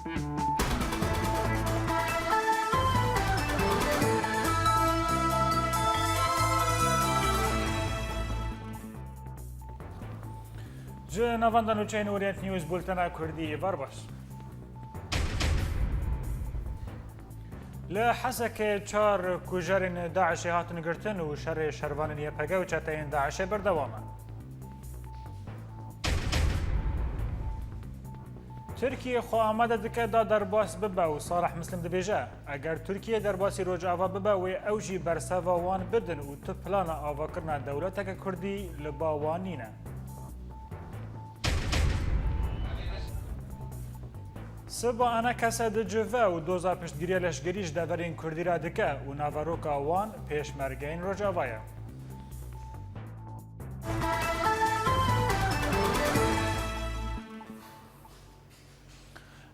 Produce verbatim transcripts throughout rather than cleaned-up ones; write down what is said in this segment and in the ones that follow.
Ji navenda nûçeyên Orient News, bultena Kurdî, êvar baş. Li Hesekê çar kujerên DAIŞê hatin girtin û şerê şervanên YPG û çeteyên DAIŞê berdewam e. Tirkiye xwe amade dike da derbas bibe û Salih Muslim dibêje, eger Tirkiye derbasî Rojava bibe, wê ew jî berseva wan bidin û tu plana avakirina dewleteke Kurdî li ba wan nîne. Siba Enekese dicive û doza piştgiriya leşgerî ji deverên Kurdî re dike û naveroka wan pêşmergeyên Rojava ye.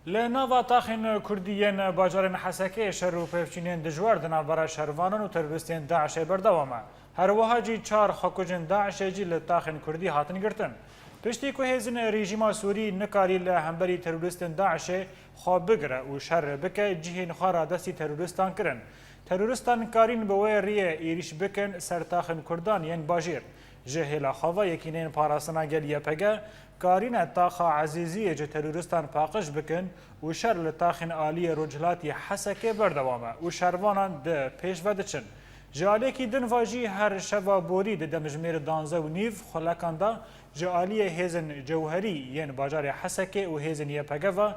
Li nava taxên Kurdî yên bajarên Hesekê şer û pevçûnên dijwar di navbera şervanan û terorîstên DAIŞê berdewam e. Her wiha jî çar xwekujên DAIŞê jî li taxên Kurdî hatin girtin. Piştî ku hêzên rejîma Sûrî nikarî li hemberî terorîstên DAIŞê xwe bigire û şer bike, cihên xwe radestî terorîstan kirin. Terorîstan karîn bi wê riyê êrîş bikin ser taxên Kurdan yên bajêr. Ji hêla xwe ve Yekîneyên Parastina Gel, YPG, karîne taxa Ezîziyê ji terorîstan paqij bikin û şer li taxên aliyê rojhilatî Hesekê berdewam e û şervanan di pêş ve diçin. Ji aliyekî din ve jî her şeva borî di demjimêr danzdeh û nîv xulekan de ji aliyê hêzên cewherî yên bajarê Hesekê û hêzên YPG ve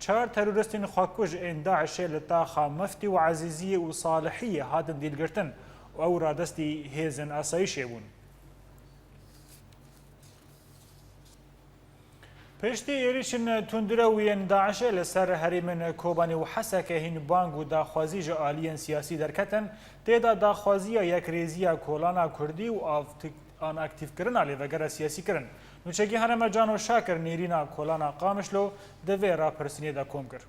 çar terorîstên xwekuj ên DAIŞê li taxa Miftî û Ezîziyê û Salihiyê hatin dîlgirtin û ew radestî hêzên asayîşê bûn. Piştî êrîşên tundrew yên DAIŞê li ser herêmên Kobanê û Hesekê hîn bang û daxwazî ji aliyên siyasî derketin, tê de daxwaziya yekrêziya kolana Kurdî û avtik-, an aktîfkirina lêvegera siyasî kirin. Nûçegî herêma Cano Şakir nêrîna kolana Qamişlo di vê rapirsînê de kom kir.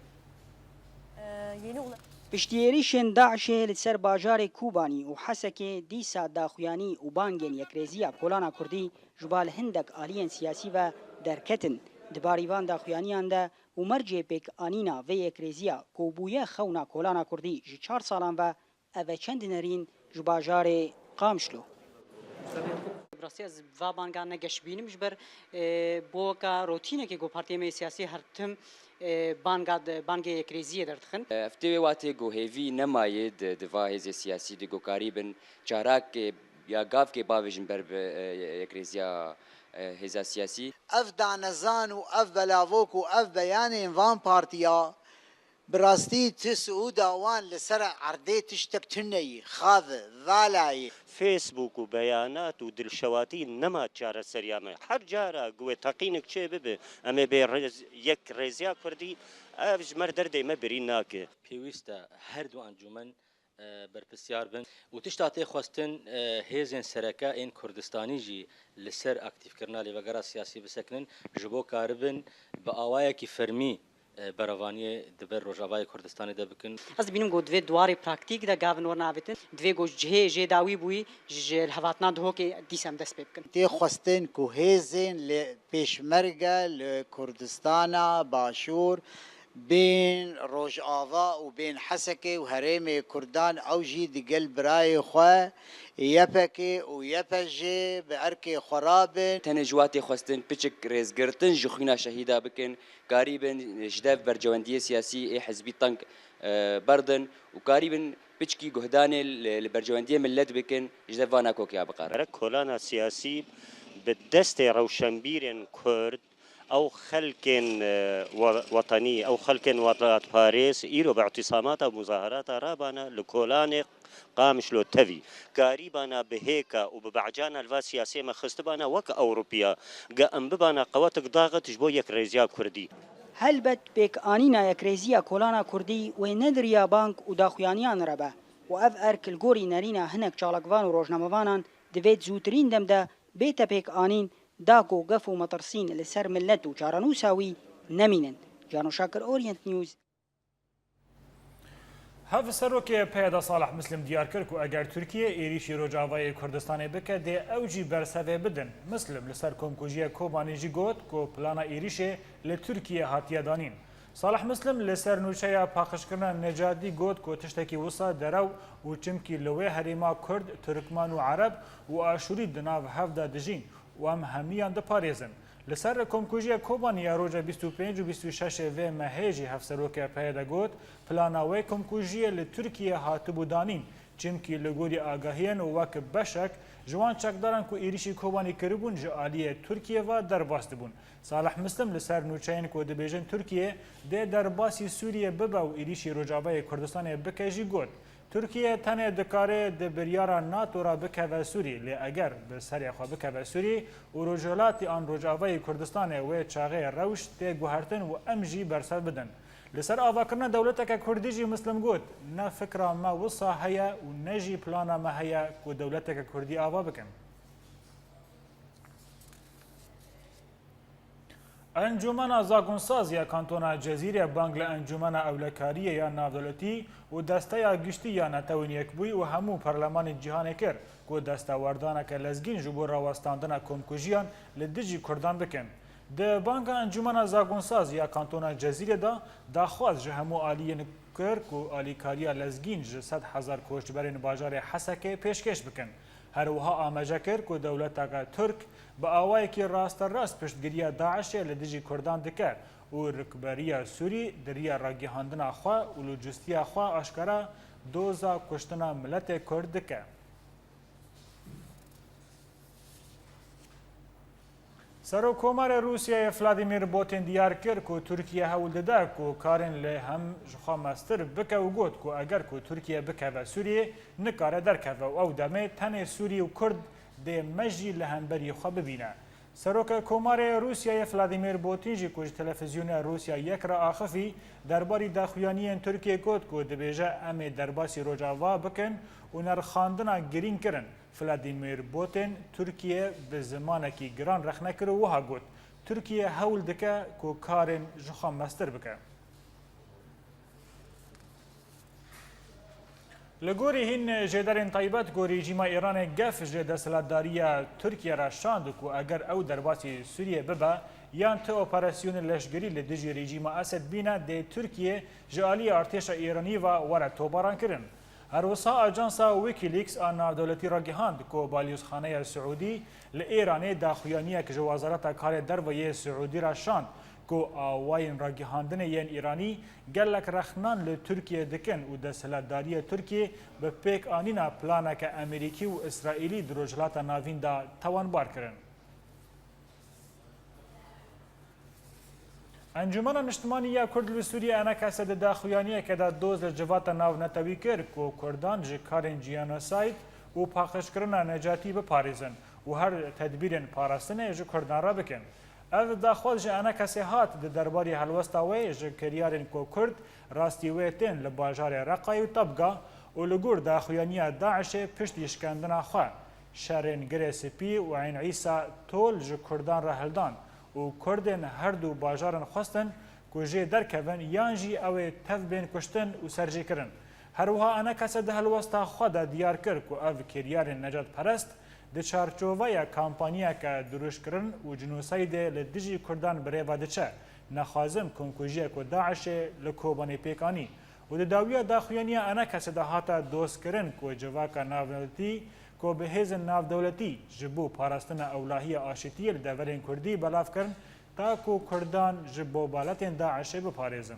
Piştî êrîşên DAIŞê li ser bajarê Kobanî û Hesekê dîsa daxuyanî û bangên yekrêziya kolana Kurdî ji bal hindek aliyên siyasî ve derketin. Di barî van daxuyaniyan de û mercê pêkanîna vê yekrêziya ku bûye xewna kolana Kurdî ji çar salan ve, ev e çend nerîn ji bajarê Qamişlo. Bi rastî ez va banga ne geş bînim ji ber, e, boka rotînekê ku partiyê me yê siyasî her tim, e, banga de, bangê yekrêziyê derdixin. Ev tê wê watê ku hêvî nemayê di, di va hêzê siyasî de ku karîbin çarakê ya gavkê bavêjin ber bi, e, yekrêziya, e, hêza siyasî. Ev danezan û ev belavok û ev beyanên van partiya Bi rastî tu siûda wan li ser erdê tiştek tune yî, xav e, vala yî. Facebook û beyanat û dilşewatî nema çareseriya me. Her cara ku wê teqînek çê bibe, em ê bê rêz-, yek rêziya Kurdî, ev ji me re derdê me birîn nake. Pêwîst e her du encûmen, e, berpirsiyar bin û tişta tê xwestin, e, hêzên sereke ên Kurdistanî jî li ser aktîfkirina lêvegera siyasî bisekinin, ji bo karibin bi awayekî fermî e, berevaniyê di ber Rojavayê Kurdistanê de bikin. Ez dibînim ku divê di warê praktîk de gavin werin avêtin, divê ku cihê jê dawî bûyî ji lihevhatina Duhokê dîsa em dest pê bikin. Tê xwestin ku hêzên li Pêşmerge li Kurdistana Başûr bên Rojava û bên Hesekê û herêmê Kurdan ew jî digel birayê xwe Y P G û Y P G bi erkê xwe rabin. Tenê ji wa tê xwestin piçik rêzgirtin ji xwîna şehîda bikin. Karîbin ji dev bercewendiyê siyasî ê hizbî teng, e, berdin û karîbin piçkî guhdanê li, li bercewendiyê milet bikin, ji dev vana kokiya biqerin. Gerek kolana siyasî bi destê rewşenbîrên Kurd, ew xelkên, e, we-, wetenî, ew xelkên welatparêz îro bi îtîsamata û muzaherata rabana li kolanê Qamişlo tevî karîbana bi hêka û bi becana li va siyasê me xistibana wek Ewropiya, ge em bibana qewetek daxit ji bo yekrêziya Kurdî. Helbet pêkanîna yekrêziya kolana Kurdî wê ne di riya bang û daxuyaniyan re be û ev erk li gorî nerîna hinek çalakvan û rojnamevanan divê di zûtirîn dem de bête pêkanîn da ku gef û metirsîn li ser milet û çarenûsa wî nemînin. Cano Şakir, Orient News. Hevserokê P Y D Salih Muslim diyar kir ku eger Tirkiye êrîşî Rojavayê Kurdistanê bike, dê ew jî bersevê bidin. Muslim li ser komkujiyê Kobanê jî got ku plana êrîşê li Tirkiye hatiye danîn. Salih Muslim li ser nûçeya paqijkirina Necatî got ku tiştekî wisa derew û çimkî li wê herêma Kurd, Tirkman û Ereb û Aşûrî di nav hev de dijîn û em hemiyan diparêzin. Li ser komkujiyê Kobanî ya roja bîst û pênc û bîst û şeş vê mehê jî hevserokê P Y D got, plana wê komkujiyê li Tirkiyê hatibû danîn, çimkî li gorî agahiyên wek beşek ji wan çekdaran ku êrîşî Kobanî kiribûn ji aliyê Tirkiyê ve derbas dibûn. Salih Muslim li ser nûçeyên ku dibêjin Tirkiye dê derbasî Sûriyê bibe û êrîşî Rojavayê Kurdistanê bike jî got, Tirkiye tenê dikare di biryara NATO re bikeve Sûrî, lê eger bi serê xwe bikeve Sûrî û Rojhilatî an Rojavayê Kurdistanê wê çaxê rewş tê guhertin û em jî bersev bidin. Li ser avakirina dewleteke Kurdî jî Muslim got, ne fikra me wisa heye û ne jî plana me heye ku dewleteke Kurdî ava bikin. Encûmena Zagonsaz ya Kantona Cezîrê bang li Encûmena Ewlekariyê ya Navdewletî û Desteya Giştî ya Netewên Yekbûyî û hemû Perlemanên Cîhanê kir ku destewerdaneke lezgîn ji bo rawestandina komkujiyan li dijî Kurdan bikin. Di banga Encûmena Zagonsaz ya Kantona Cezîrê de daxwaz ji hemû aliyên kir ku alîkariya lezgîn ji sed hezar koçberên bajarê Hesekê pêşkêş bikin. Her wiha amaje kir ku dewleteke Tirk bi awayekî rasterast piştgiriya DAIŞê li dijî Kurdan dike û rikberiya Sûrî di riya ragihandina xwe û lojistiya xwe aşkera doza kuştina miletê Kurd dike. Serokkomarê Rûsyayê Vladimir Putin diyar kir ku Tirkiye hewl dide ku karên li hem ji xwe mestir bike û got ku eger ku Tirkiye bikeve Sûriyê, nikare derkeve û ew demê tenê Sûrî û Kurd dê me jî li hemberî xwe bibîne. Serokkomarê Rûsyayê Vladimir Putin jî ku ji televîzyona Rûsya yek re axifî, derbarî daxuyaniyên Tirkiyê got ku dibêje, em ê derbasî Rojava bikin û nirxandina girîng kirin. Vladimir Putin Tirkiye bi zimanekî giran rexne kir û wiha got, Tirkiye hewl dike ku karên ji xwe mestir bike. Li gorî hîn jêderên taybet ku rejîma Îranê gef ji desthilatdariya Tirkiye re şand ku eger ew derbasî Sûriyê bibe yan ti operasyonê leşgerî li dijî rejîma Esed bîne, dê Tirkiye ji aliyê artêşa Îranî ve were tobarankirin. Her wisa ajansa Wikileaks a navdewletî ragihand ku balyozxaneya Siûdî li Îranê daxuyaniyek ji Wezareta Karê Derve yê Siûdî re şand ku awayên ragihandinê yên Îranî gelek rexnan li Tirkiye dikin û desthilatdariya Tirkiye bi pêkanîna planeke Amerîkî û Îsraîlî di Rojhilata Navîn de tawanbar kirin. Encûmena Niştimanî ya Kurd li Sûriyê, ENKS, di daxuyaniyeke de doz li civata navnetewî kir ku Kurdan ji karên cînosayd û paqijkirina necatî biparêzin û her tedbîrên parastinê ji Kurdan re bikin. Ev daxwaz ji ENKSê hat di derbarî helwesta wê ji kiryarên ku Kurd rastî wê tên li bajarê Reqayê û Tabga û li gor daxuyaniya DAIŞê piştî şikendina xwe, şerên Girê Spî û Eyn Îsa tol ji Kurdan re hildan û Kurdên her du bajaran xwestin ku jê derkevin yan jî ew ê tev bên kuştin û serjêkirin. Her wiha ENKS di helwesta xwe de diyar kir ku ev kiryarên necatperest di çarçoveya kampanyeke dirûşkirin û cînosaydê li dijî Kurdan bi rê ve diçe. Nexwazim komkujiyek ku DAIŞê li Kobanê pêk anî û di dawiya daxuyaniya ENKSê de hate dozkirin ku civaka navdewletî ku bi hêzên navdewletî ji bo parastina ewlahiya aşitiyê li deverên Kurdî belav kirin, ta ku Kurdan ji bo baletên DAIŞê biparêzin.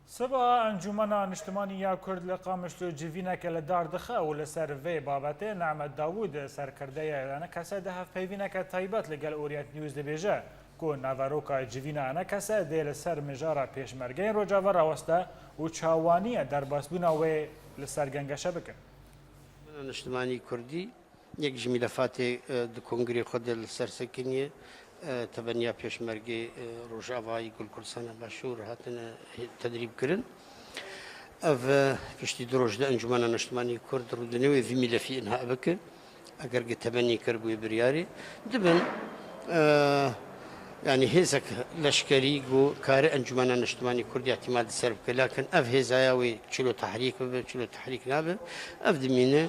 Siba Encûmena Niştimanî ya Kurd li Qamişlo civîneke li dar dixe û li ser vê babetê Nehmet Dawûd, serkirdeyê ENKSê, di hevpeyvîneke taybet li gel Orient News dibêje ku naveroka civîna ENKSê dê li ser mijara pêşmergeyên Rojava raweste û çawa niye derbasbûna wê li ser gengeşe bike. Niştimanî Kurdî Yek ji mîlefatê, e, di kongrê xwe de li ser sekiniyê, e, tebeniya pêşmergê, e, Rojavayî Gul Kurdistana Başûr hatine hê-, tedrîb kirin. Ev, e, piştî du roj de Encûmena Niştimanî Kurd rûdinê wê vî mîlefî inha bike. Eger ki temenî kir bûye biryarê, dibin, e, yanî hêzek leşkerî ku kare Encûmena Niştimanî Kurd îhtîmal di ser bike. Lakin ev hêzaya wê çilo tehrîk bibe, çilo tehrîk nabe, ev dimîne.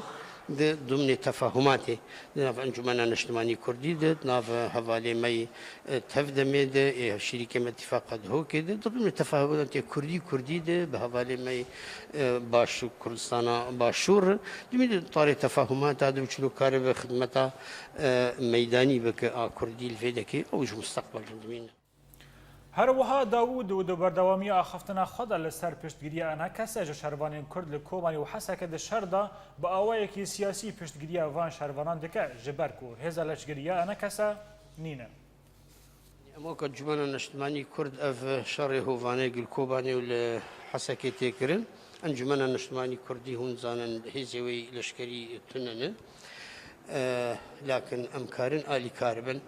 Di dimnê tefahumatê, di nav Encûmena Niştimanî Kurdî de, di nav hevalê me yê, e, Tevdemê de, ê şirîkê me Tîfaqa Dihokê de, di dimnê tefahumatê Kurdî Kurdî de, bi hevalê me yê, e, Başû-, Kurdistana Başûr, dimî di tarê tefahumata de û çilo karibe xidmeta, e, meydanî bike a Kurdî li vê dekê, ew ji mustaqbel re dimîne. Her wiha Dawûd û di berdewamiya axiftina xwe de li ser piştgiriya ENKS'ê ji şervanên Kurd li Kobanê û Hesekê di şer de bi awayekî siyasî piştgiriya van şervanan dike, ji ber ku hêza leşkerî ya ENKS'ê nîne. Em weke Encûmena Niştimanî Kurd ev şerê hovane li Kobanê û li Hesekê tê kirin. Encûmena Niştimanî Kurdî, hûn zanin, hêzê wê leşkerî tune ne. E, lakin em karin alîkar bin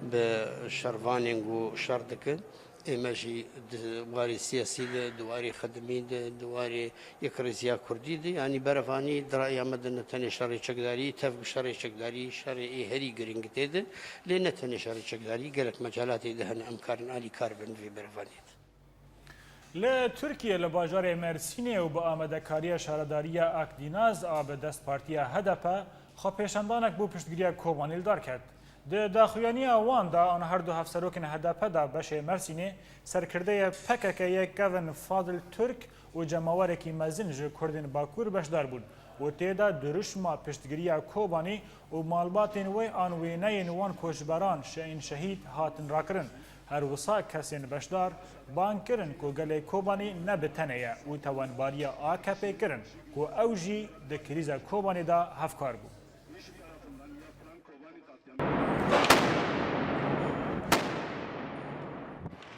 bi şervanên ku şer dikin. Ê me jî di warê siyasî de, di warê xedimî de, di warê yekrêziya Kurdî de, yanî berevanî di raya me de ne tenê şerê çekdarî, tevg şerê çekdarî, şerê ê herî giring tê de, lê ne tenê şerê çekdarî, gelek mecalatê de hene em karin alîkar bin vê berevaniyê de. Li Tirkiyê li bajarê Mersînê û bi amadekariya şaredariya Akdînaz a bi dest partiya H D P xwepêşandanek bo piştgiriya Kobanê li dar ket. Di daxuyaniya wan de an her du hevserokên H D P de beşê Mersînê serkirdeyê P K K'yê Kevin Fadil Türk û cemawerekî mezin ji Kurdên Bakur beşdar bûn û tê de dirûşma piştgiriya Kobanê û malbatên wê an wêneyên wan koçberan şe-, ên şehîd hatin rakirin. Her wisa kesên beşdar bang kirin ku gelê Kobanê ne bi tenê ye û tewenbariya A K P'ê kirin ku ew jî di krîza Kobanê de hevkar bû.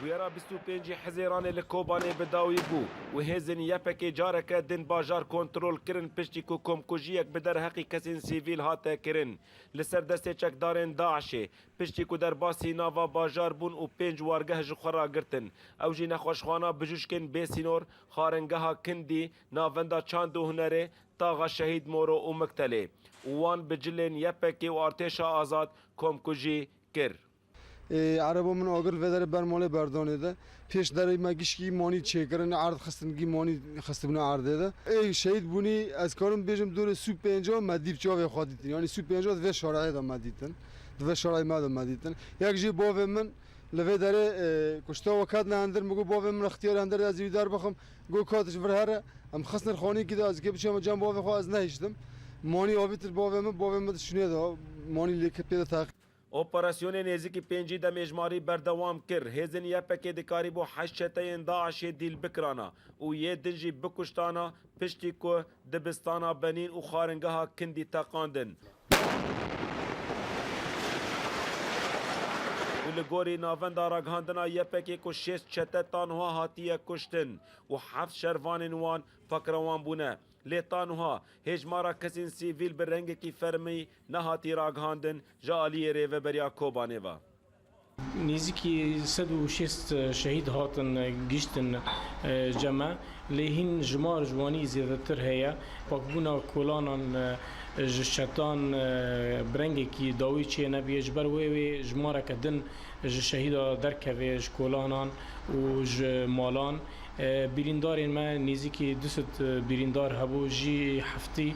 Bûyera bîst û pêncî Hizêranê li Kobanê bi dawî bû û hêzên Y P G'ê careke din bajar kontrol kirin, piştî ku komkujiyek bi derheqî kesên sivîl hate kirin. Li ser destê çekdarên DAIŞ'ê, piştî ku derbasî nava bajar bûn û pênc wargeh ji xwe re girtin, ew jî nexweşxwana bijûşkên bêsînor, xaringeha Kindî, navenda çand û hunerê, taxa Şehîd Moro û Miktelê û wan bi cilên Y P G û Artêşa Azad komkujî kir. Ê, ereba min agir vê derê ber malê berdanê de. Pêş derê me gişkî manî çêkirin, erd xistin gî manî xistibûne erdê de. Ê, şehîd bûnî, ez karim bêjim, dorê sî û pênca me dîv çavê xwe dîtin. Yanî sî û pênca di vê şareyê de me dîtin. Di vê şareyê me de me dîtin. Yek jî bavê min li vê derê, e, kuşta we ketine hundir, min got, bavê min ixtiyarê hundir de ez ê wî derbixim. Got, ka tu ji vir here. Em xistin xanîkî de, ez kê biçûme cem bavê xwe, ez nehiştim. Manî avîtir bavê min, bavê min di şûnê de, manî lê pê de teq. Operasyonê nêzîkî pêncî demê ji marî berdewam kir. Hêzên Y P G dikarîbû heşt çeteyên DAIŞ'ê dîl bikirana û yê din jî bikuştana, piştî ku dibistana Benîn û xaringeha Kindî teqandin. Û li gorî navenda ragihandina Y P G ku şêst çete ta niha hatiye kuştin û heft şervanên wan pakrewan bûne. Lê ta niha hêjmara kesên sivîl bi rengekî fermî nehatî ragihandin ji aliyê Rêveberiya Kobanê ve. Nêzîkî sed û şêst şehîd hatin gihîştin, e, cem me, lê hîn jimar ji wanî zêdetir heye. Pakbûna kolanan, e, ji çetan, e, bi rengekî dawî çênebûye. Ji ber wê wê jimareke din ji şehîda derkeve ji kolanan û ji malan. E, birîndarên me nêzîkî du sed, e, birîndar hebû, jî heftî,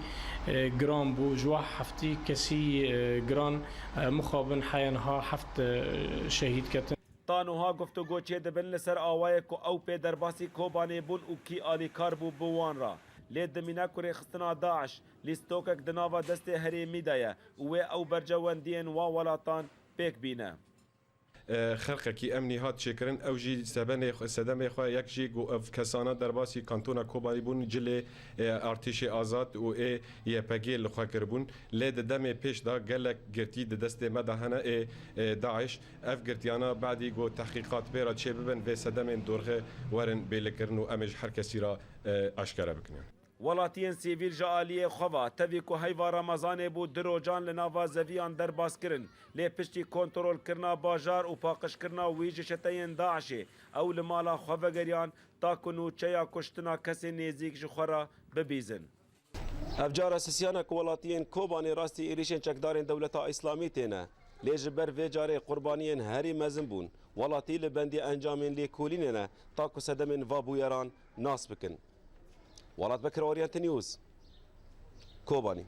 e, giran bû, ji wa heftî kesî, e, giran, e, mixabin heye niha heft, e, şehîd ketin. Ta niha guftûgo çêdibin li ser awayê ku ew pê derbasî Kobanê bûn û kî alîkar bû bi wan re. Lê dimîne ku rêxistina DAIŞ lîstokek di nava destê herêmî de ye û wê ew berjewendiyên wan welatan pêk bîne. Xelqekî emnî hat çêkirin, ew jî sebenê xwe, sedemê xwe, yek jî ku ev kesana derbasî kantona Kobanî bûn, cilê, e, Artêşê Azad û ê Y P G li xwe kiribûn. Lê di demê pêş de gelek girtî di destê me de hene ê, ê DAIŞ. Ev girtiyana badî ku tehqîqat pê re çêbibin, vê sedemên dorxe werin bêlikirin û em ê ji her kesî re, e, aşkere bikin. Welatiyên sivîl ji aliyê xwe ve, tevî ku heyva Remezanê bû, du rojan li nava zeviyan derbas kirin, lê piştî kontrolkirina bajar û paqijkirina wî ji çeteyên DAIŞ'ê, ew li mala xwe vegeriyan, ta ku nûçeya kuştina kesên nêzîk ji xwe re bibîzin. Ev cara sisiyanek welatiyên Kobanê rastî êrîşên çekdarên Dewleta Îslamî têne, lê ji ber vê carê qurbaniyên herî mezin bûn. Welatî li bendê encamên lêkolînê ne, ta ku sedemên va bûyeran nas bikin. Welat Bekir, Oriente News, Kobanî.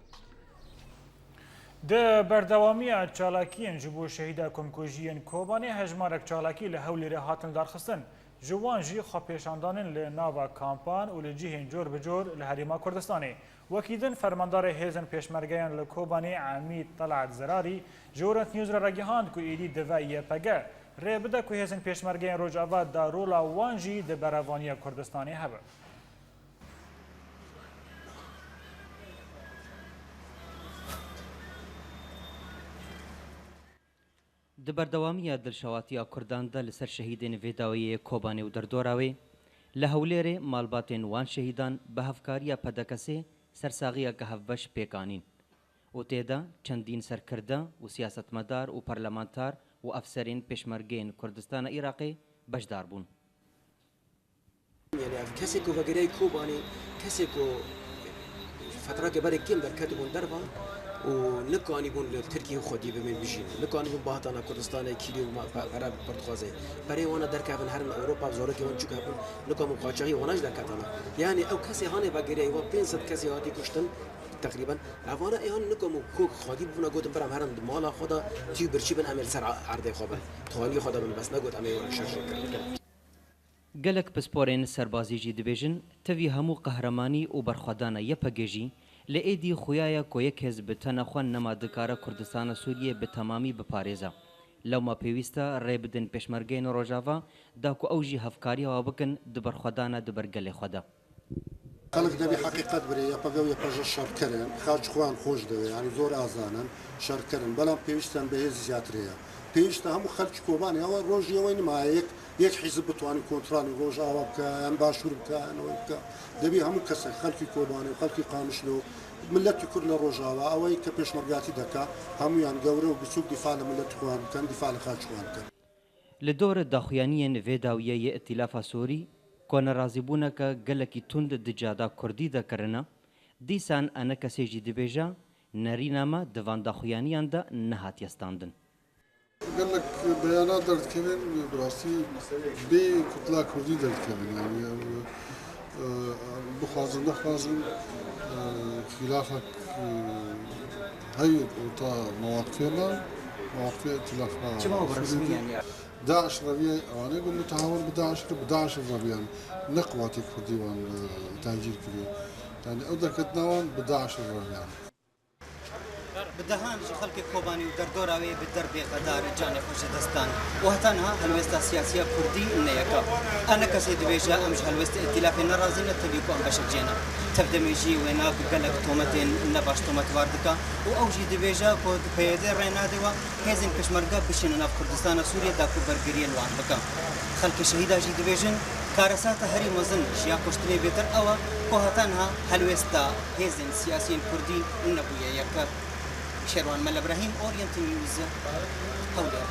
Di berdewamiya çalakiyên ji bo şehîda komkujiyên Kobanê hejmarek çalakî li Hewlêrê hatin darxistin. Ji wan jî xwepêşandanên li nava kampan û li cihên cor bi cor li Herêma Kurdistanê. Wekî din, fermandarê hêzên pêşmergeyan li Kobanê Emîd Talat Zerarî ji Orient News re ragihand ku êdî dive Y P G rê bide ku hêzên pêşmergeyên Rojava da rola wan jî di berevaniya Kurdistanê hebe. Di berdewamiya dilşewatiya Kurdan de li ser şehîdên vê dawiyê Kobanê û derdora wê, li Hewlêrê malbatên wan şehîdan bi hevkariya P D K S'ê sersaxiyeke hevbeş pêk anîn û tê de çendîn serkirde û siyasetmedar û parlamenter û efserên pêşmergeyên Kurdistana Iraqê beşdar bûn. Yani ev kesê ku vegeriya Kobanê, kesê ku fetrake berê kêm derketibûn derva û nikanîbûn li Tirkiyê xwedî bimên bijîn. Nikanîbûn bihatana Kurdistanê kîlî û ma-, pe-, pere bi pir dixwaze. Berê wana derkevin herin Ewropa, bi zorokê wan çûk hebûn, nikanîbûn qaçaxî wana jî derketana. Yani ew kesê hanê vegeriya wan pênc sed kesê hatî kuştin teqrîben. Evana ê han nikanîbûn ku xwedî bûna gotin biram herin di mala xwe de tî û birçî bin em ê li ser erdê xwe bin. Tuhaniyê xwe de bin bes negot em ê şer jê kirin. Gelek pisporên serbazî jî dibêjin, tevî hemû qehremanî û berxwedana Y P G jî li êdî xuya ye ku yek hêz bi tena xwe nema dikare Kurdistana Sûriyê bi temamî biparêze. Lewma pêwîst e rê bidin pêşmergeyên Rojava da ku ew jî hevkariya we bikin di berxwedana di ber gelê xwe de. Xelk devî heqîqet birê, Y P G û Y P J şerker in, xaç xwe yan xweş divê, yanî zor azan in, şerker in. Belam pêwîst em bi hêz ziyadtirê ye. Pêwîst e hemû xelkî Kobanê ew e, rojî ew e nima ye, yek, yek hîzib bitwanî kontrolê Rojava bike, em başûr bike, em ew bike. Devî hemû kesek, xelkî Kobanê û xelkî Qamişlo, miletî Kurd li Rojava, ew ê ke pêşmergatî dike, hemûyan gewre û biçûk dîfa li miletî xwe yan bikin, dîfa li xaç xwe yan bikin. Li dor daxuyaniyên vê dawiyê yê Îtîlafa Sûrî, ku nerazîbûneke gelekî tund di cihada Kurdî de kirine, dîsan ENKSê jî dibêje, nerîna me di van daxuyaniyan de nehatiye standin. Gelek beyanat derdikevin, bi rastî bê kutla Kurdî derdikevin. Yani, e, bixwazin, nexwazin, e, xîlafek, e, heye orta mewaqifê me, mewaqifê Îtîlafa Sûrî de. DAIŞ reviye, ewanê ku mutehawir bi DAIŞ kir, bi DAIŞ reviyan, ne quwatê Kurdî wan, e, tehcîr kirî. Yani ew derketina wan bi DAIŞ reviyan. Bi dehan ji xelkê Kobanê û derdora wê bi derbê qedar canê xwe ji dest dan û heta niha helwesta siyasiya Kurdî ne yek e. ENKSê dibêje, em ji helwestê Îtîlafê nerazî ne, tevî ku em beşek jê ne. Tevdemê jî wêna bi gelek tometên nebaş tometbar dike û ew jî dibêje ku di P Y D'ê rê nade we hêzên pêşmerge bişîne nav Kurdistana Sûriyê da ku bergiriyê li wan bike. Xelkê şehîda jî dibêjin, karesata herî mezin ji ya kuştinê bêtir ew e ku heta niha helwesta hêzên siyasiyên Kurdî nebûye yek. Şerwan Mele Brahîm, Orient News, Hewlêr.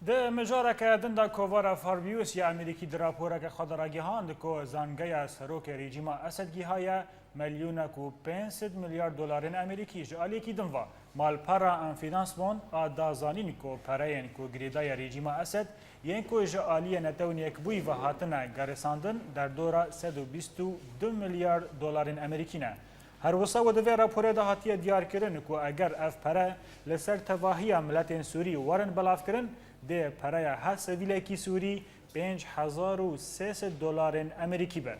Di mijareke din de kovara Farbius ya Amerîkî di raporeke xwe de ragihand ku zangeya serokê rejîma Esed gihaye milyûnek û pênc sed milyar dolarên Amerîkî. Ji aliyekî din ve, malpera Enfinansmon a da zanîn ku pereyên ku girêdaye rejîma Esed yên ku ji aliyê Netewên Yekbûyî ve hatine gerisandin derdora sed û bîst û du milyar dolarên Amerîkî ne. Her wisa û di vê raporê de hatiye diyarkirin ku eger ev pere li ser tevahiya miletên Sûrî werin belavkirin, dê pereya her sivîlekî Sûrî pênc hezar û sê sed dolarên Amerîkî be.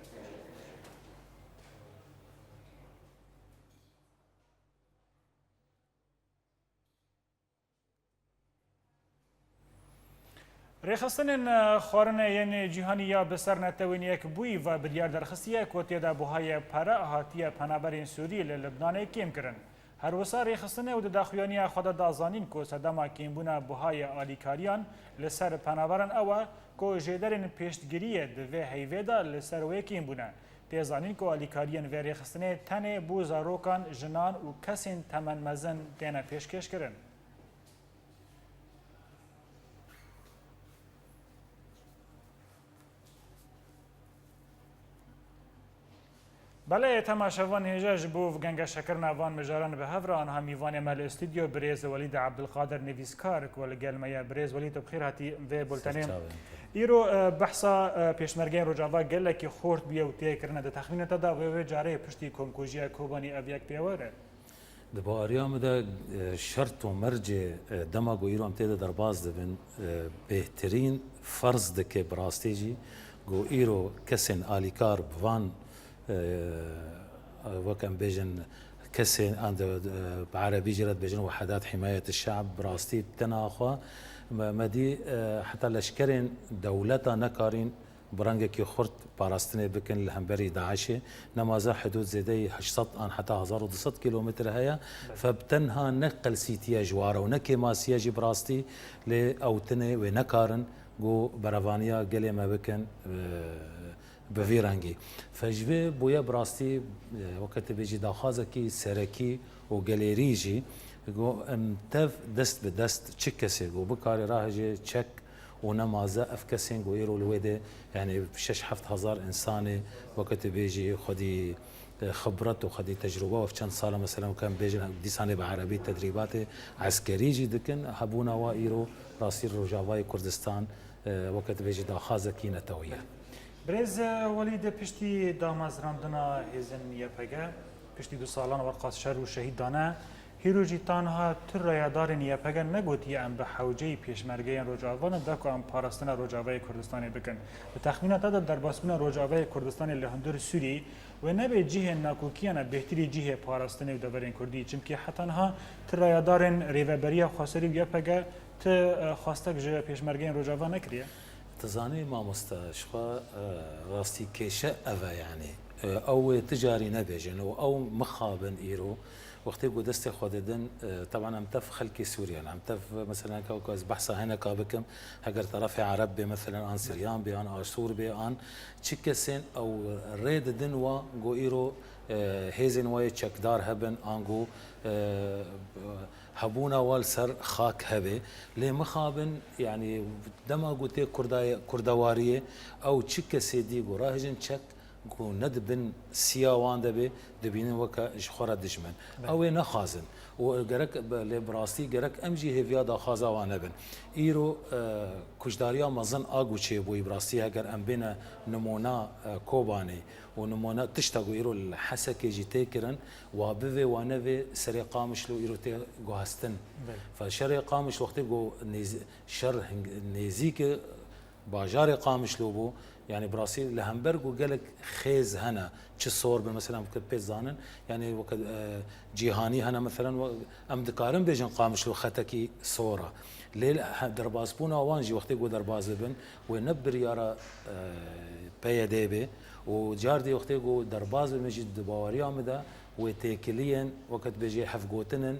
Rêxistinên, e, xwarinê yên cîhanî ya bi ser Netewên Yekbûyî ve biryar derxistiye ku tê de buhayê pere hatiye penaberên Sûrî li Libnanê kêm kirin. Her wisa rêxistinê û di daxuyaniya xwe de da zanîn ku sedema kêmbûna buhayê alîkariyan li ser penaberan ew e ku jêderên pêştgiriyê di vê heyvê de li ser wê kêm bûne. Tê zanîn ku alîkariyên vê rêxistinê tenê bo zarokan, jinan û kesên temenmezin têne pêşkêşkirin. Belê, temaşevan, hêja ji bo gengeşekirina van mijaran bi hev re, anha mîvanê me li stûdyo birêz Welîd Ebdulqadir nivîskar ku li gel me ye. Birêz Welîd, tu bi xêr hatî vê bultenê. Serçavên te. Îro, e, behsa, e, pêşmergeyên Rojava gelekî xort bûye û tê kirine. Di texmîna te de wê, wê carê piştî komkujiya Kobanî ev yek pê were? Di baweriya min de, e, şert û mercê, e, dema ku îro em tê de derbas dibin, e, bêhtirîn ferz dike bi rastî jî ku îro kesên alîkar bi van, e, wek em bêjin, kesên, an de, e, bi erebî jî re dibêjin Wehedat Himayet Şe'b, bi rastî bi tena xwe me, me dî, e, heta leşkerên dewleta nekarîn bi rengekî xurt parastinê bikin li hemberî DAIŞê. Nemaze hidûd zêdeyî heşt sed an heta hezar û du sed kîlometre heye. Belê. Fe bi tenha ne qelsîtiye ji ware û ne kêmasiye jî bi rastî, lê ew tinê wê nekarin ku berevaniya gelê me bikin, e, bi vî rengî. Fe ji vê bûye bi rastî, e, weke tu bêjî daxwazekî serekî û gelêrî jî, ku em tev dest bi dest çi kesê ku bikarê rahêje çek û nemaze ev kesên ku îro li wê de, yanî şeş heft hezar însanê, weke tu bêjî xwedî, e, xibret û xwedî tecrûbe û ev çend sala, mesela, weke em bêjin, dîsanê bi erebî tedrîbatê eskerî jî dikin, hebûna wa îro rastî Rojavayê Kurdistan, e, weke tu bêjî daxwazekî netewî ye. Birêz Welîd, piştî damezrandina hêzên Y P G, piştî du salan werqas şer û şehîd dane, hîro jî tanha tu rayedarên Y P G negotiye em bi hewceyî pêşmergeyên Rojava ne, da ku em parastina Rojavayê Kurdistanê bikin. Bi texmîna te de derbasbûna Rojavayê Kurdistanê li hundir Sûriyeyê wê nebe cihê nakokiyan e, bêhtirî cihê parastinê û deverên Kurdî, çimkî heta niha tu rayedarên Rêveberiya Xweserî û Y P G, tu, e, xwestek ji pêşmergeyên Rojava nekiriye? Tu zanî mamoste, ji xwe, e, rastî kêşe ev e, yanî, e, ew wê tu carî nebêjin û ew mixabin îro, wextê ku destê xwe didin, e, teban em tev xelkê Sûriye ne, em tev, mesela, ka ku ez behsa hineka bikim, heger terefê Ereb bê, mesela, an Siryan bê, an Aşûr bê, an çi kesên ew rê didin wa ku îro, e, hêzên wa yê çekdar hebin, an ku, e, hebûna wa li ser xak hebe. Lê mixabin, yanî dema ku tê Kurdaye-, Kurdewariyê, ew çi kesê dî ku rahêjin çek, ku ne di bin siya wan de be, dibînin weke ji xwe re dijmin. Belê. Ew ê nexwazin. Û gerek be, lê bi rastî gerek em jî hêviya daxwaza wan nebin. Îro, e, kuşdariya mezin a ku çêbûyî bi rastî, heger em bêne nimûna, e, Kobanê û nimûna tişta ku îro li Hesekê jî tê kirin, wa bivê wa nevê serê Qamişlo îro tê guhestin. Belê. Fe şerê Qamişlo wextê ku nêz-, şer hing-, nêzîk e, bajarê Qamişlo bû. Yanî bi rastî li hember ku gelek xêz hene, çi sor bin, mesela, em pê zanin, yanî weke, e, cîhanî hene, mesela, we-, em dikarin bêjin Qamişlo xetekî sor e. Lê he-, derbasbûna wan jî wextê ku derbas dibin, wê ne biryara, e, P Y D bê û cardî wextê ku derbas bibin jî di baweriya min de wê têkiliyên, weke tu bêjî, hevgotinên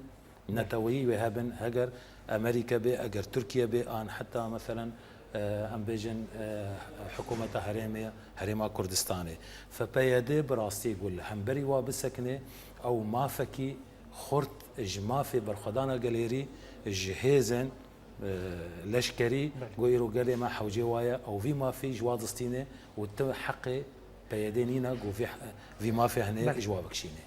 neteweyî wê hebin, heger Amerîke bê, eger Tirkiye bê, an heta, meselen, e, em bêjin, e, hikûmeta herêmê, Herêma Kurdistanê. Fe P Y D bi rastî ku li hemberî wa bisekine, ew mafekî xurt ji mafê berxwedana gelêrî, ji hêzên, e, leşkerî, Belê. ku îro gelê me hewcê wa ye, ew vî mafî ji wa distîne û tu heqê P Y D nîne ku vî, vî mafê hene Belê. ji wa bikişîne.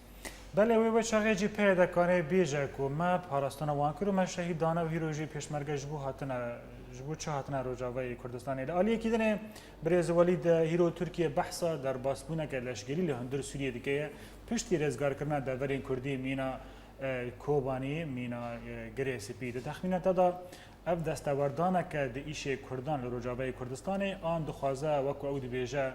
Belê, wê, wê çaxê jî P Y D kanê bêje ku me parastina wan kir û me şehîd dane û hîro jî pêşmerge ji bo hatine, ji bo çi hatine Rojavayê Kurdistanê. Li aliyekî dinê birêz Welîd, hîro Tirkiye behsa derbasbûneke leşkerî li hundir Sûriyê dike ye. Piştî rêzgarkirina deverên Kurdî mîna, e, Kobanî, mîna, e, Girê Spî. Di texmîna te de ev destewerdaneke di îşê Kurdan li Rojavayê Kurdistanê an dixwaze, wek ku ew dibêje,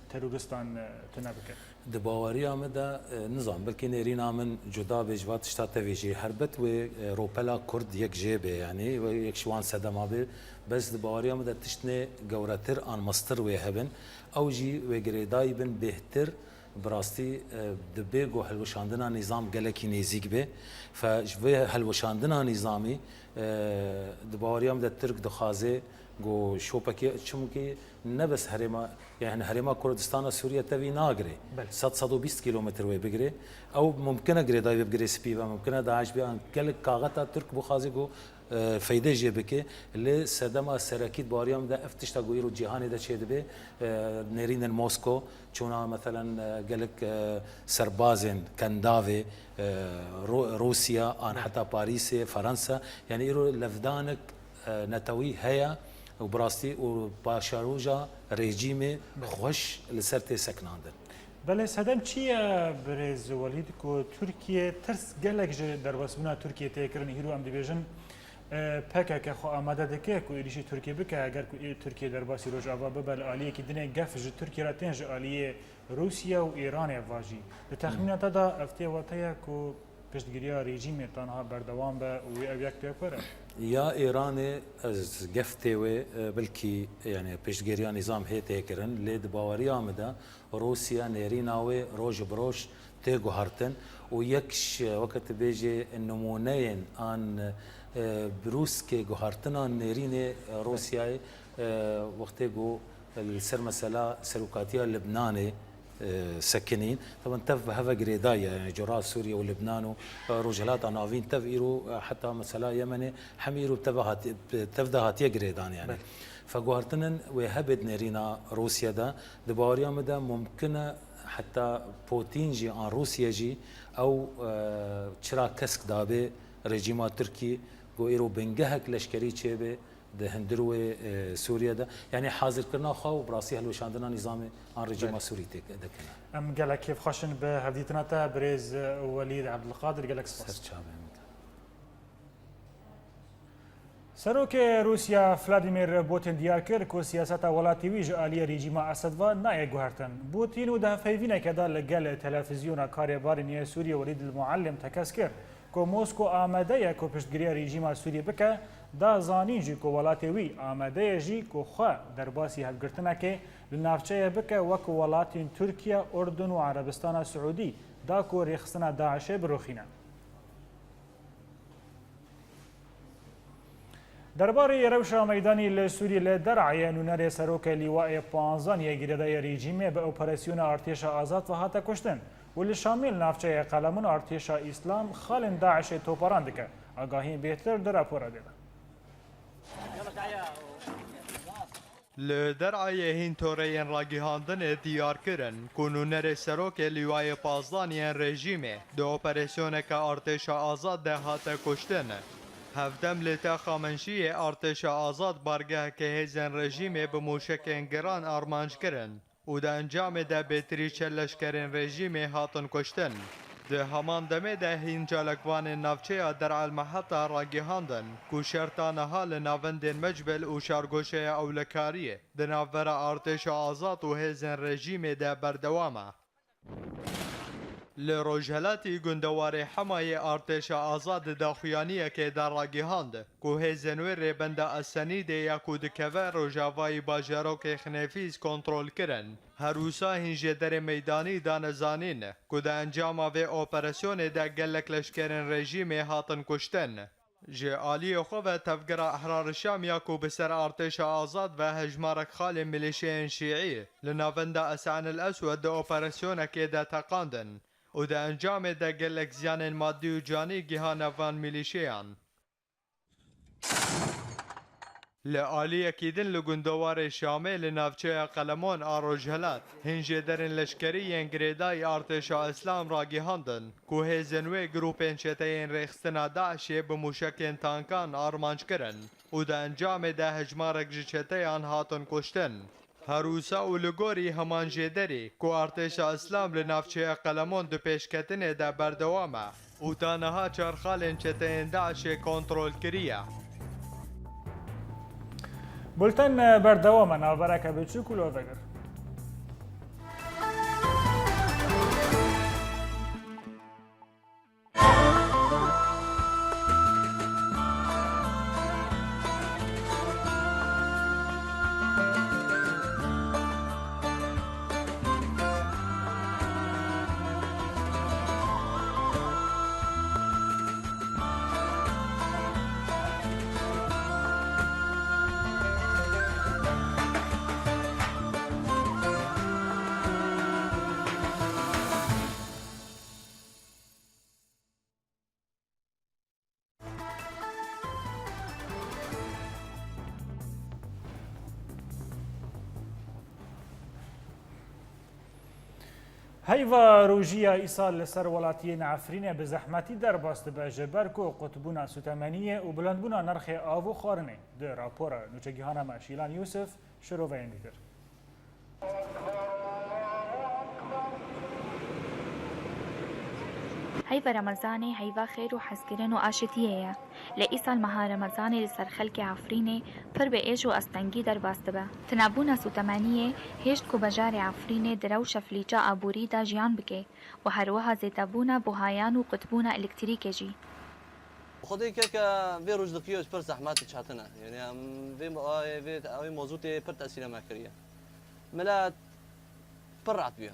teroristan, e, tune bike? Di baweriya min de, e, nizam, belkî nêrîna min cuda bê ji va tişta tevî jî. Herbet wê, e, ropela Kurd yek jê bê, yanî wê yek ji wan sedema bê. Bes di baweriya min de tiştnê gewretir an mestir wê hebin. Ew jî wê girêdayî bin bêhtir, bi rastî, e, dibê ku hilweşandina nîzam gelekî nêzîk bê. Fe ji vê hilweşandina nîzamî, e, di baweriya min de Tirk dixwaze ku şopekê, çimkî ne bes herêma, yani herêma Kurdistana Sûriye tevî nagirê. Belê. Sed, sed û bîst kîlometre wê bigirê. Ew mumkin e girêdayî be bi Girê Spî ve, mumkin e DAIŞ be, an gelek kaxeta Tirk bixwaze ku, e, feyde jê bike. Lê sedema serekî di baweriya min de ev tişta ku îro cîhanê de çêdibe, e, nêrînên Mosko, çûna, meselen, e, gelek, e, serbazên kendavê, e, Ru-, Rûsya, an Belê. heta Parîsê, Fransa. Yani îro levdanek, e, netewî heye û bi rastî û paşeroja rejîmê xweş li ser tê sekinandin. Belê sedem çi ye birêz Welîd ku Tirkiye tirs gelek ji derbasbûna Tirkiye tê kirin? Hîro em dibêjin, e, P K K xwe amade dike ku êrîşî Tirkiye bike, eger ku ê Tirkiye derbasî Rojava bibe, li aliyekî dinê gef ji Tirkiye re tên ji aliyê Rûsya û Îranê va jî. Di texmîna te de ev tê wateya ku piştgiriya rejîmê ta niha berdewam be û wê ev yek pêk were? Ya Îranê ez gef tê wê, e, belkî, yani, piştgiriya nîzam hê tê kirin, lê di baweriya min de Rûsya nêrîna wê roj bi roj tê guhertin û yek ji, weke tu bêjê, nimûneyên an, e, brûskê guhertina nêrînê Rûsyayê, e, wextê ku li ser mesela serokatiya Libnanê, e, sekinîn. Taban tev bi heve girêdayî ye, yani cora Sûriye û Libnan û, e, Rojhilata Navîn tev îro, e, heta mesela Yemenê hem îro tev hatiye, tev de hatiye girêdan yani. Belê. Veguhertinên wê hebê di nêrîna Rûsya de, di baweriya min de mumkin e heta Putin jî an Rûsya jî ew, e, çira kesk dabe rejîma Tirkî, ku îro bingehek leşkerî çêbe, di hundir wê, e, Sûriye de. Yanî hazirkirina xwe û bi rastî hilweşandina nîzamê an rejîma Belê. Sûrî tê dikine. Em gelek kêfxweş in bi hevdîtina te, birêz Welîd Ebdulqadir, gelek spas. Ser çavê min. Serokê Rûsya Vladimir Putin diyar kir ku siyaseta welatê wî ji aliyê rejîma Esed ve nayê guhertin. Putin û di hevpeyvîneke de li gel televîzyona karê barînê Sûriyê Welîd El Muallim tekez kir. Ku Mosko amade ye ku piştgiriya rejîma Sûriyê bike, da zanîn jî ku welatê wî amade ye jî ku xwe derbasî hevgirtinekê li navçeyê bike wek welatên Tirkiye, Urdun û Erebistana Siûdî da ku rêxistina DAIŞê biroxîne. Derbarê rewşa meydanî li Sûriyê li Derayê nûnerê serokê Lîwayê Panzan yê girêdayê rejîmê bi operasyona Artêşa Azad ve hate kuştin. û li Şamê li navçeya Qelemun artêşa Îslam xalên DAIŞê toparan dike. Agahiyên bêhtir di rapora dê de. Li Derayê hîn toreyên ragihandinê diyar kirin ku nûnerê serokê Lîwayê Pazdan yên rejîmê di operasyoneke artêşa azad de hate kuştin. Hevdem li Texa Menşiyê artêşa azad bargeheke hêzên rejîmê bi mûşekên giran armanc kirin. û di encamê de bêtirî çel leşkerên rejîmê hatin kuştin. Di heman demê de hîn çalakvanên navçeya Der El Meheta ragihandin ku şerta niha li navendên Mecbil û şargoşeya Ewlekariyê di navbera artêşa azad û hêzên rejîmê de berdewam e. Li rojhelatî gundewarê Hemayê artêşa azad di daxuyaniyekê de ragihand ku hêzên wê rêbenda Esenîdê ya ku dikeve rojavayî bajarokê Xinêfîz kontrol kirin. Her wisa hîn jêderê meydanî dane zanîn ku di encama vê operasyonê de gelek leşkerên rejîmê hatin kuştin. Ji aliyê xwe ve Tevgera Ehrar Şam ya ku bi ser artêşa azad ve hejmarek xalên milîşeyên şîî li navenda Esan el Eswed di operasyonekê de teqandin û di encamê de gelek ziyanên madî û canî gihane van milîşeyan. Li aliyekî din li gundewarê Şamê li navçeya Qelemon a Rojhilat, hîn jêderên leşkerî yên girêdayî artêşa Îslam ragihandin ku hêzên wê grûpên çeteyên rêxistina DAIŞê bi mûşekên tankan armanc kirin û di encamê de hejmarek ji çeteyan hatin kuştin. Her wisa û li gorî heman jêderî ku artêşa Îslam li navçeya Qelemon di pêşketinê de berdewam e û ta niha çar xalên çeteyên DAIŞê kontrol kiriye. Bulten berdewam e, navbereke biçûk û li we vegir. Heyva rojî ya îsal li ser welatiyên Efrînê bi zehmetî derbas dibe, ji ber ku qutbûna sûtemeniyê û bilindbûna nirxê av û xwarinê. Di rapora nûçegihana me Şîlan Yûsif şiroveyên dîtir. Heyva Remezanê heyva xêr û hezkirin û aşitiyê ye. Lê îsal meha Remezanê li ser xelkê Efrînê pir bi êş û astengî derbas dibe. Tunebûna sûtemeniyê hêşt ku bajarê Efrînê di rewşa filîça aborî de jiyan bike û her wiha zêdebûna buhayan û qutbûna elektrîkê jî. Xwedê keke vê rojliqiyê ji pir zehmet diçetine. Yanî em vê, vê, vê, vê mozûtê pir tesîrê me kiriye. Milet pir rehet bûye.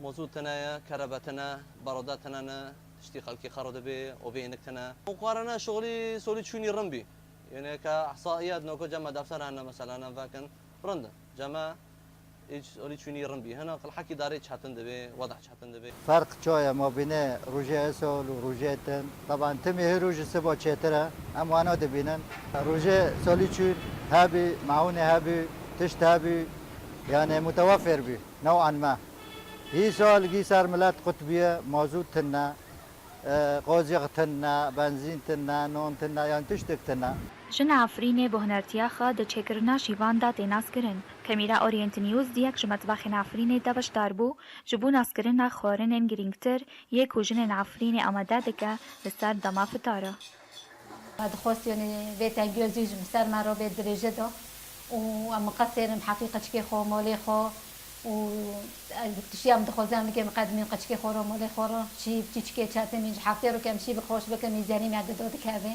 Mozût tune ye, kerebe tune, barode tune ne, tiştî xelkê xero dibe, ovê hinek tune. Xwarine şixulî solî çûnî rin bî. Yanî ke ihsaiyet noko cem me defter hene mesela ne vekin, rind e. Cem me Hiç olî çûnî rin bî. Hina qilhekî darê çetin dibe, weda çetin dibe. Ferq çawa ye mabînê rojê esol û rojê tin? Teban timî hê roj ji siba çêtir e. Em wana dibînin. Rojê solî çûn hebî, meûnê hebî, tişt hebî, yanî mutewefir bî. New'an me. Hî sal gî ser milet qut bûye, mazût tune. Qozîx tune, benzîn tune, non tune, yan tiştek tune. Jina Efrînê bi hunertiya xwe di çêkirina şîvan de tê naskirin. Kamîra Orient News diyek ji metbexên Efrînê de beşdar bû, ji bo naskirina xwarinên girîngtir yê ku jinên Efrînê amade dike li ser dema fitara. Me dixwest yanî vê tengiya zû ji ser me re bê dirêje da û em miqesêr in heqî qeçikê xwe, malê xwe û tiştî em dixwazin em bikin miqedimîn qeçikê xwe re, malê xwe re, şîv, çîçikê çetin in ji heftê re ke em şîv xweş bikin, mîzanî me dida dikeve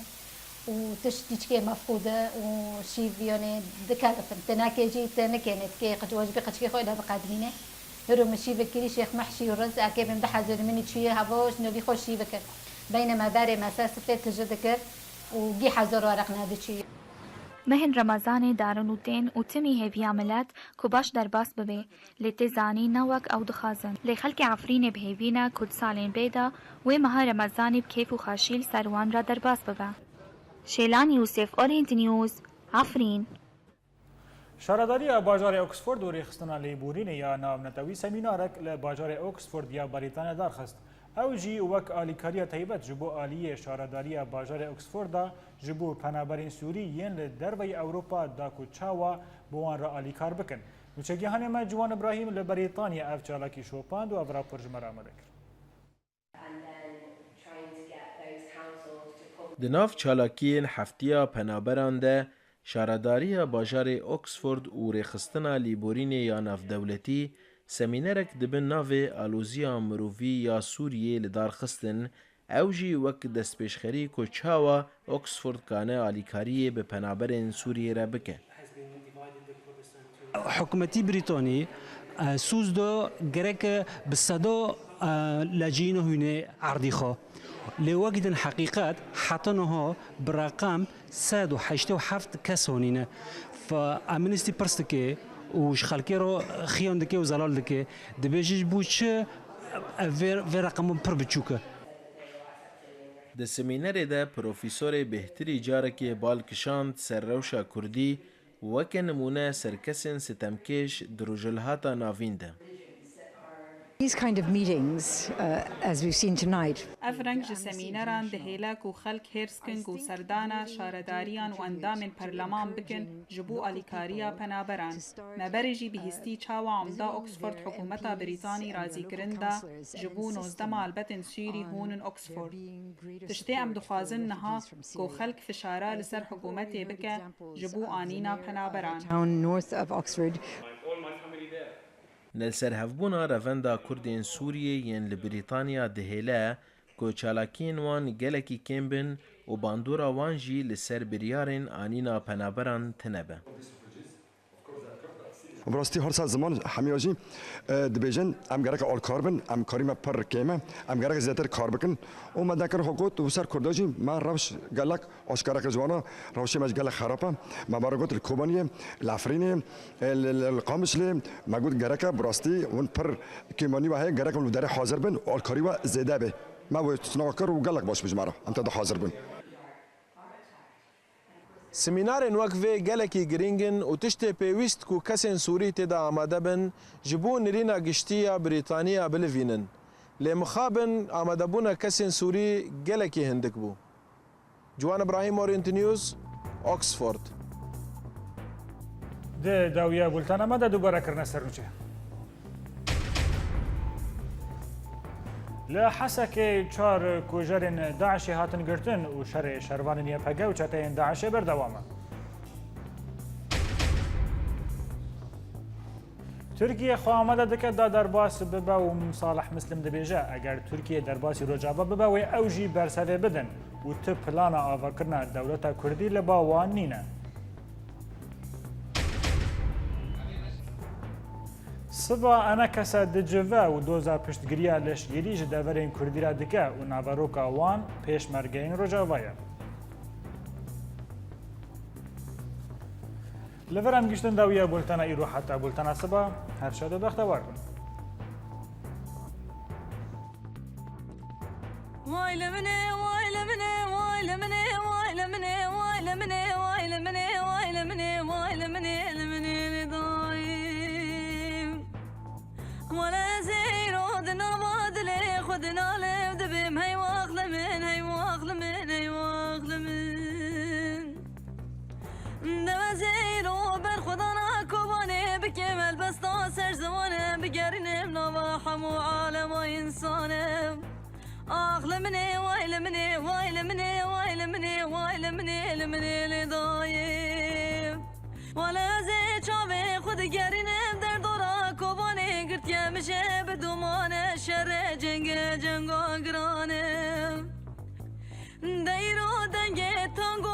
û tişt çîçikê mefqûd e û şîv yanî dikelifin. Tinekê jî te nikênê dikê qeç-, wecibê qeçikê xwe ile biqedimînê. Hiro min şîvek kirî Şêx Mehşî û Riz, ekê bim du hezar min çûye heva ji navî xwe şîvek kir. Beynema berê me ser sifrê tije dikir û gî hezar weraq nediçûye. Mehên Remezanê darin û tên û timî hêviya milet ku baş derbas bibe, lê tê zanîn ne wek ew dixwazin. Lê xelkê Efrînê bi hêvî ne ku di salên bê de wê meha Remezanê bi kêf û xweşî li ser wan re derbas bibe. Şêlan Yûsif, Orient News, Efrîn. Şaredariya bajarê Oxford û Rêxistina Lêborînê ya Navnetewî semînarek li bajarê Oxford ya Brîtanya darxist. Ew jî wek alîkariya taybet ji bo aliyê şaredariya bajarê Oxford da ji bo penaberên Sûrî yên li derveyî Ewropa da ku çawa bi wan re alîkar bikin. Nûçegihanê me Ciwan Ibrahîm li Brîtanya ev çalakî şopand û ev rapor ji me re amade kir. Di nav çalakiyên Heftiya Penaberan de, Şaredariya Bajarê Oxford û Rêxistina Lêborînê ya Navdewletî semînerek di bin navê Aloziya Mirovî ya Sûriyê li dar xistin, ew jî wek destpêşxerî ku çawa Oxford kane alîkariyê bi penaberên Sûriyê re bike. Hikûmetî Brîtanî, e, sûz do gerek bi sedo, e, laciyîna hûnê erdî xwe. Lê wekî din heqîqet heta niha bi reqem sed û heştê û heft kes honîne. Fa Amnesty pirs dike û ji xelkê re xiyan dike û zelal dike. Dibêje ji bo çi ev vê, vê reqeman pir biçûk e? Di semînerê de Profesorê Bêhtirî carekê bal kişand ser rewşa Kurdî, weke nimûne ser kesên sitemkêş di Rojhilhata Navîn de. These kind of meetings, uh, as we've seen tonight, Ev reng ji semîneran dihêle ku xelk hêrs kin ku serdana şaredariyan û endamên perleman bikin ji bo alîkariya penaberan. Me berê jî bihîstî çawa Omda Oxford hikûmeta Brîtanî razîkirin da ji bo nozdeh malbetên Sûrî hûnin Oxford. Tiştê em dixwazin niha ku xelk fişara li ser hikûmetê bike ji bo anîna penaberan. Town north of Oxford. Ne li ser hevbûna revenda Kurdên Sûriyê yên li Brîtanya dihêle ku çalakiyên wan gelekî kêm bin û bandora wan jî li ser biryarên anîna penaberan tune be. Bi rastî her sal ziman hemiya jî, e, dibêjin, em gerek alkar bin, em karî me pir kêm e, em gerek zêdetir kar bikin. Û me dekir xwe got, û ser Kurda jî me rewş gelek aşkere kir ji wana, rewşê me jî gelek xerab e. Me bare got li Kobaniyê, li Efrînê, e, li, li, li Qamişlê, me got gerek e, bi rastî hûn pir kêmanî we heye, gerek hûn li derê hazir bin, alkarî we zêde be. Me wê sinav kir û gelek baş bû ji me re, em te de hazir bûn. Semînarên wek vê gelekî girîng in û tiştê pêwîst ku kesên Sûrî tê de amade bin, ji bo nirîna giştî ya Brîtaniya bilivînin. Lê mixabin amadebûna kesên Sûrî gelekî hindik bû. Ciwan Ibrahîm, Orient News, Oxford. Di dawiya bultena me de dubare kirine ser nûçe. Li Hesekê çar kujerên DAIŞê hatin girtin û şerê şervanên Y P G û çeteyên DAIŞê berdewam e. Tirkiye xwe amade dike da derbas bibe û Salih Mislim dibêje, eger Tirkiye derbasî Rojava bibe, wê ew jî bersevê bidin û ti plana avakirina dewleta Kurdî li ba wan nîne. Siba enekese dicive û doza piştgiriya leşkerî ji deverên Kurdî re dike û naveroka wan pêşmergeyên Rojava ye. Li vir em giştin dawiya bultena îro, heta bultena siba, her şad û bextewar bin. Way li min ê, way li min ê, way li min ê, way li min ê, way li min ê, way li min ê, way li min ê, way li min ê, li min ê, li dayê. Wele ez ê îro di nava dilê xwe dinalim, dibêm hey wax li min, hey wax li min, hey wax li min. Dewe zêro berxwedana Kobanê bikim, helbesta ser ziwanim bigerînim, nava hemû alema însanim. Ax li min ê, way li min ê, way li min ê, way li min ê, way li min ê, li min ê, li dayê. Wele ez ê çavê xwe digerînim, derdora Kobanê girtiye min jê bi domane, şerê cengê cenga giran e. Deyro dengê tango